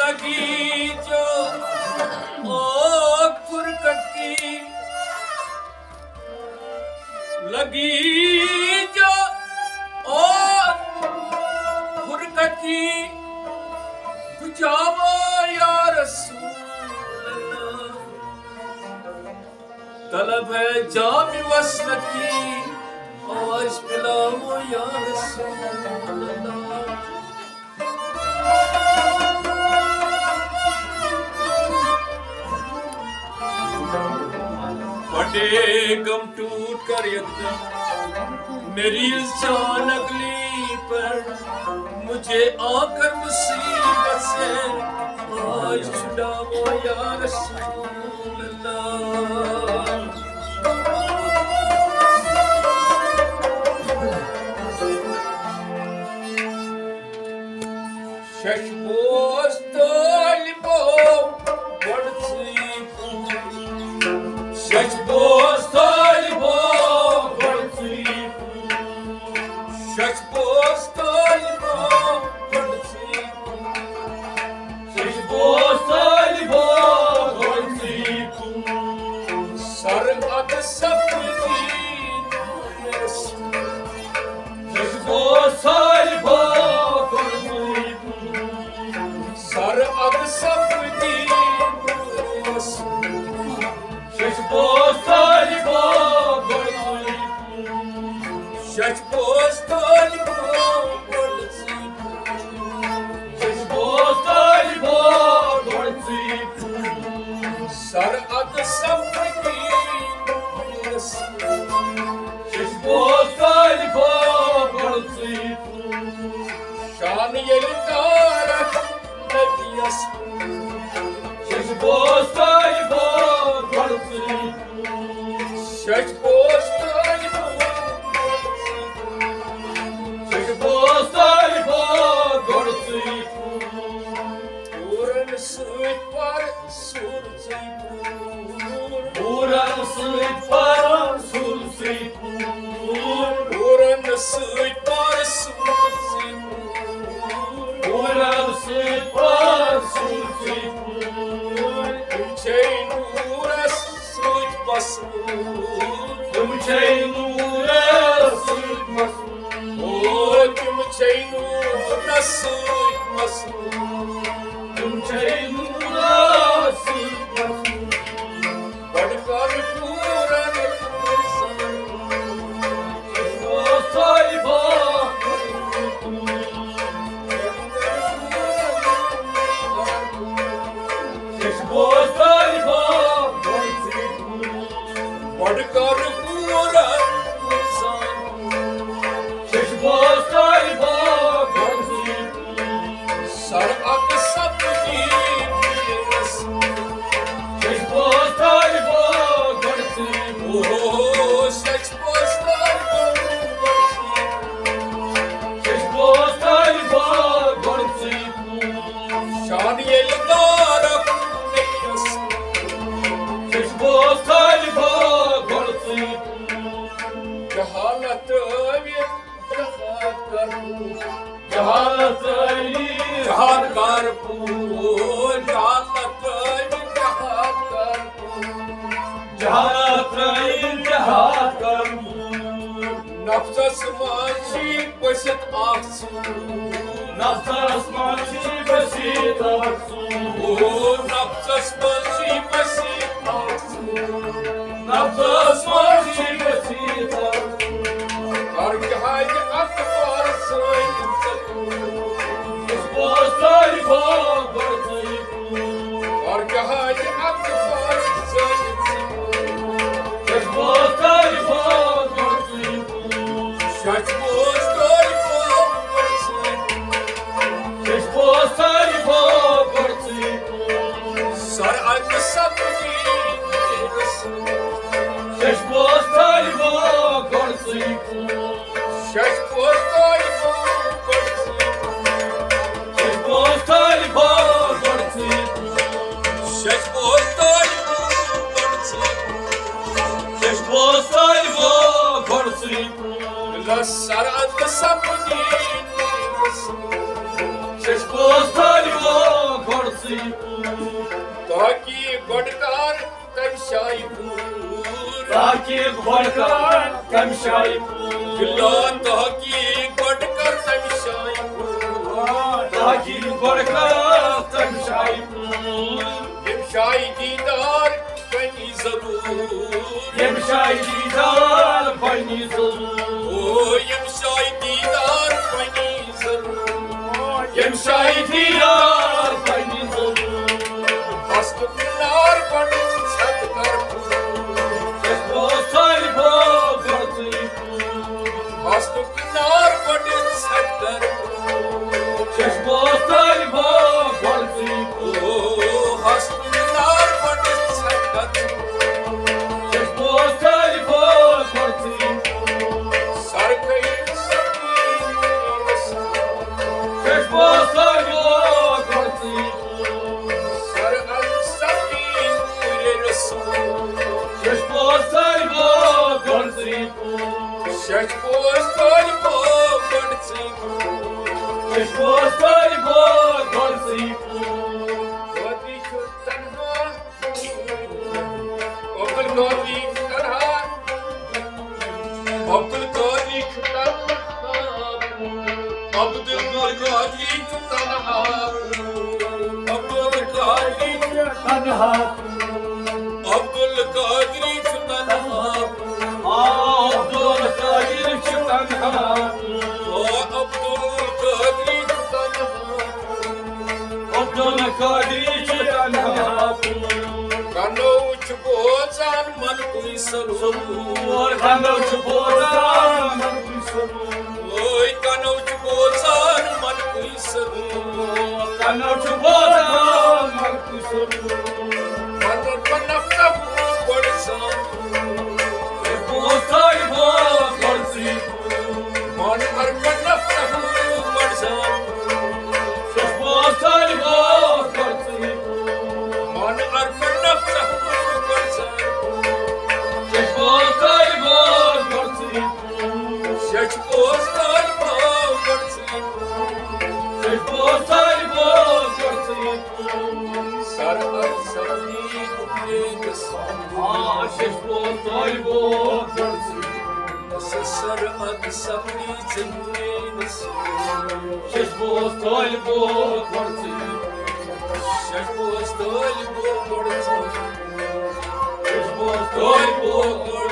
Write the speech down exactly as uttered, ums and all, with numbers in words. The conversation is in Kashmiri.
لگی جو آگ فرقت کی، لگی جو آگ فرقت کی، بجھاؤ یا رسول اللہ۔ طلب ہے جام وصلت کی، آج پلاؤ یا رسول اللہ۔ پھٹے غم ٹوٹ کر یکدم میری اس جان اگلی پر، مجھے آ کر مصیبت سے آج چھڑاؤ یا رسول اللہ۔ شش بوز طالبو گۄڈٕ ژٕے پوٗر۔ شش بوز طالبو گۄڈٕ ژٕے پوٗر۔ شش بوز طالبو گۄڈٕ ژٕے پوٗر۔ شش بوز طالبو گۄڈٕ ژٕے پوٗر۔ سر ادٕ سپدی نوٗرس۔ شش بوز طالبو گۄڈٕ ژٕے پوٗر۔ سر ادٕ سپدی نوٗرس۔ شش بوز طالبو گۄڈٕ ژٕے پوٗر۔ شش بوز طالبو گۄڈٕ ژٕے پوٗر۔ شش بوز طالبو گۄڈٕ ژٕے پوٗر۔ سر ادٕ سپدی نوٗرس۔ شش بوز طالبو گۄڈٕ ژٕے پوٗر۔ شان ییٚلہِ تارک نبیَس۔ شش بوز طالبو گۄڈٕ ژٕے پوٗر۔ شش بوز طالبو۔ شش بوز طالبو گۄڈٕ ژٕے پوٗر۔ پوٗرن سۭتۍ پر سوٗر ژٕے پوٗر۔ پوٗرن سۭتۍ پر سوٗر ژٕے پوٗر۔ پوٗرن سۭتۍ پر سوٗر ژٕے پوٗر۔ پوٗرن سۭتۍ پر سوٗر ژٕے پوٗر۔ تِم چھے نوٗرس سۭتۍ مسرور۔ تِم چھے نوٗرس سۭتۍ مسرور۔ او، تِم چھے نوٗرس سۭتۍ مسرور۔ تِم چھے نوٗرس سۭتۍ مسرور۔ بڑٕ کر پوٗرن۔ شش بوز طالبو گۄڈٕ ژٕے پوٗر۔ بڑٕ کر پوٗرن۔ شش بوز طالبو گۄڈٕ ژٕے پوٗر۔ سر ادٕ سپدی نوٗرس۔ شش بوز طالبو گۄڈٕ ژٕے پوٗر۔ او، شش بوز طالبو گۄڈٕ ژٕے پوٗر۔ شش بوز طالبو گۄڈٕ ژٕے پوٗر۔ شان ییٚلہِ تارک نبیَس۔ شش بوز طالبو گۄڈٕ ژٕے پوٗر۔ جہالت ترٲوِتھ جہاد کر پوٗر۔ جہاد ترٲوِتھ جہاد کر پوٗر۔ جہالت ترٲوِتھ جہاد کر پوٗر۔ جہالت ترٲوِتھ جہاد کر پوٗر۔ نفسس منٛز چھِ بٔسِتھ اکھ ژوٗر۔ نفسس منٛز چھِ بٔسِتھ اکھ ژوٗر۔ او، نفسس منٛز چھِ بٔسِتھ اکھ ژوٗر۔ نفسس منٛز چھِ بٔسِتھ اکھ ژوٗر۔ کر جہادِ اکبر سۭتۍ ژٕ پوٗر۔ شش بوز طالبو گۄڈٕ ژٕے پوٗر۔ کر جہادِ اکبر سۭتۍ ژٕ پوٗر۔ شش بوز طالبو گۄڈٕ ژٕے پوٗر۔ شش بوز طالبو گۄڈٕ ژٕے پوٗر۔ شش بوز طالبو گۄڈٕ ژٕے پوٗر۔ سر ادٕ سپدی نوٗرس۔ شش بوز طالبو گۄڈٕ ژٕے پوٗر۔ شش بوز طالبو گۄڈٕ ژٕے پوٗر۔ شش بوز طالبو گۄڈٕ ژٕے پوٗر۔ شش بوز طالبو گۄڈٕ ژٕے پوٗر۔ شش بوز طالبو گۄڈٕ ژٕے پوٗر۔ لس سر ادٕ سپدی نوٗرس۔ شش بوز طالبو گۄڈٕ تحقیق گۄڈٕ کر تَمہِ جایہِ پوٗرٕ۔ تحقیق گۄڈٕ کر تَمہِ جایہِ پوٗرٕ۔ بِلا تحقیق گۄڈٕ کر تَمہِ جایہِ پوٗرٕ۔ تحقیق گۄڈٕ کر تَمہِ جایہِ پوٗرٕ۔ ییٚمہِ جایہِ دیٖدار بنی ضروٗر۔ ییٚمہِ جایہِ دیٖدار بنی ضروٗر۔ او ییٚمہِ جایہِ دیٖدار بنی ضروٗر۔ ییٚمہِ جایہِ دیٖدار بنی ضروٗر۔ ہستُک نار بنی ژھٮ۪تہٕ کر پوٗر۔ چشمہٕ اوس طالبو گۄڈٕ ژٕے پوٗر۔ ہستُک نار بنی ژھٮ۪تہٕ کر پوٗر۔ چشمہٕ اوس طالبو گۄڈٕ ژٕے پوٗر۔ او ہستُک نار بنی ژھٮ۪تہٕ کر پوٗر۔ چشمہٕ اوس طالبو گۄڈٕ ژٕے پوٗر۔ سر گٔیہِ سختی نوٗرِ رسول۔ چشمہٕ اوس طالبو گۄڈٕ ژٕے پوٗر۔ سر گٔیہِ سختی نوٗرِ رسول۔ چشمہٕ اوس طالبو گۄڈٕ ژٕے پوٗر۔ چشمہٕ اوس طالبو گۄڈٕ ژٕے پوٗر۔ چشمہٕ اوس طالبو گۄڈٕ ژٕے پوٗر۔ باقٕے چھُ تنہا۔ عبدالقادری چھُ تنہا۔ عبدالقادری چھُ تنہا۔ عبدالقادری چھُ تنہا۔ عبدالقادری چھُ تنہا۔ عبدالقادری چھُ تنہا۔ آ، عبدالقادری چھُ تنہا۔ آ، عبدالقادری چھُ تنہا۔ عبدالقادری چھُ تنہا۔ کنو چھُ بوزان من کُے سرور۔ کنو چھُ بوزان من کُے سرور۔ اوے کنو چھُ بوزان من کُے سرور۔ کنو چھُ بوزان من کُے سرور۔ من ارکن نفسہ گۄڈٕ زان۔ بوز طالبو گۄڈٕ ژٕے۔ من ارکن نفسہ گۄڈٕ زان۔ بوز طالبو گۄڈٕ ژٕے۔ من ارکن نفسہ گۄڈٕ زان۔ بوز طالبو گۄڈٕ ژٕے۔ بوز طالبو گۄڈٕ ژٕے۔ بوز طالبو گۄڈٕ ژٕے۔ سر ارسلی گُمریدس۔ آ، شش بوز طالبو گۄڈٕ ژٕے۔ سر ارسلی زنگینس۔ شش بوز طالبو گۄڈٕ ژٕے۔ شش بوز طالبو گۄڈٕ ژٕے۔ شش بوز طالبو گۄڈٕ